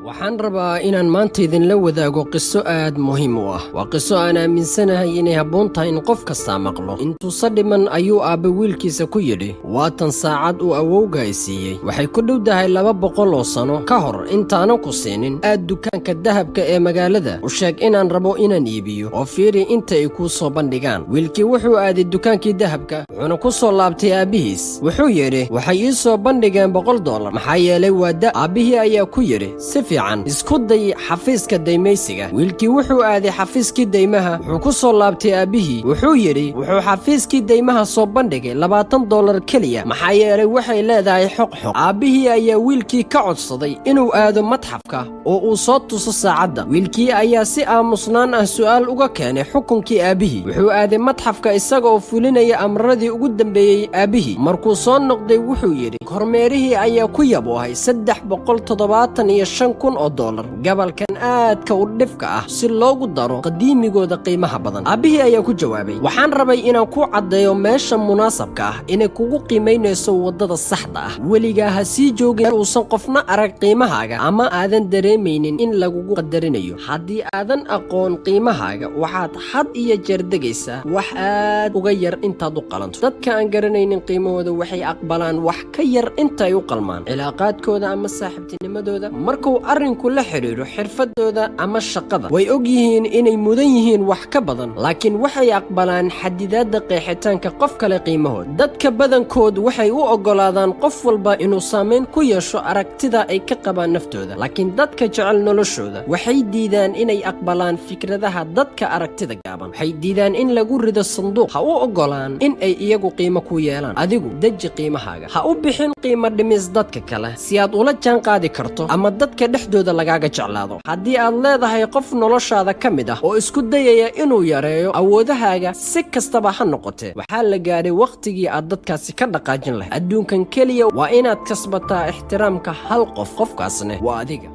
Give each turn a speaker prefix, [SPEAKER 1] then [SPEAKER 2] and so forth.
[SPEAKER 1] Waxaan rabaa inaan maanta idinla wadaago qiso aad muhiim u ah. Waa qiso aan aaminsanahay inay habboon tahay in qof kastaa maqlo. Intuusa dhiman ayuu aabbe wiilkiisa ku yidhi: "Waatan saacad uu awowga i siiyey. Waxay ku dhowdahay 200 oo sano. Ka hor intaanan ku siinin, aad dukaanka dahabka ee magaalada, u sheeg inaan rabo inaan iibiyo, oo fiiri inta ay kuu soo bandhigaan." Wiilkii wuxuu aaday dukaankii dahabka, wuxuuna ku soo laabtay aabbihiis. Wuxuu yidhi: "Waxay ii soo bandhigeen $100, maxaa yeelay waa da." Aabbihii ayaa ku yidhi: "Si fiican, isku day xafiiska daymaysiga." Wiilkii wuxuu aaday xafiiskii daymaha. Wuxuu ku soo laabtay aabbihii. Wuxuu yidhi: "Wuxuu xafiiskii daymaha soo bandhigay $20 keliya, maxaa yeelay waxay leedahay xoqxoq." Aabbihii ayaa wiilkii ka codsaday inuu aado madxafka oo uu soo tuso saacadda. Wiilkii ayaa si aamusnaan ah su'aal uga keenay xukunkii aabbihii. Wuxuu aaday madxafka isaga oo fulinaya amradii ugu dambeeyey aabbihii. Markuu soo noqday, wuxuu yidhi: "Kormeerihii ayaa ku yaboohay $375,000 gabalkan aadka u dhifka ah, si loogu daro qadiimigooda qiimaha badan." Aabbihii ayaa ku jawaabay: "Waxaan rabay inaan ku caddeeyo meesha munaasabka ah inay kugu qiimaynayso waddada saxda ah. Weligaa ha sii joogin uusan qofna arag qiimahaaga ama aadan dareemaynin in lagugu qadarinayo. Haddii aadan aqoon qiimahaaga, waxaad had iyo jeer degaysaa wax aad uga yar intaad u qalanto. Dadka aan garanaynin qiimahooda waxay aqbalaan wax ka yar inta ay u qalmaan cilaaqaadkooda ama saaxiibtinimadooda. Markuu arrinku la xidhiidho xirfadooda ama shaqada, way og yihiin inay mudan yihiin wax ka badan, laakiin waxay aqbalaan xadidaadda qeexitaanka qof kale qiimahooda. Dadka badankood waxay u oggolaadaan qof walba inuu saamayn ku yeesho aragtida ay ka qabaan naftooda, laakiin dadka jecel noloshooda waxay diidaan inay aqbalaan fikradaha dadka aragtida gaaban. Waxay diidaan in lagu rido sanduuq. Ha u oggolaan in ay iyagu qiimo ku yeelaan. Adigu deji qiimahaaga. Ha u bixin qiimo dhimis dadka kale si aad ula jaan qaadi karto ama dadka dhexdooda lagaaga jeclaado. Haddii aad leedahay qof noloshaada ka mid ah oo isku dayaya inuu yareeyo awoodahaaga, si kastaba ha noqotee, waxaa la gaadhay wakhtigii aad dadkaasi ka dhaqaajin lahayd. Adduunkan keliya waa inaad kasbataa ixtiraamka hal qof, qofkaasne waa adiga.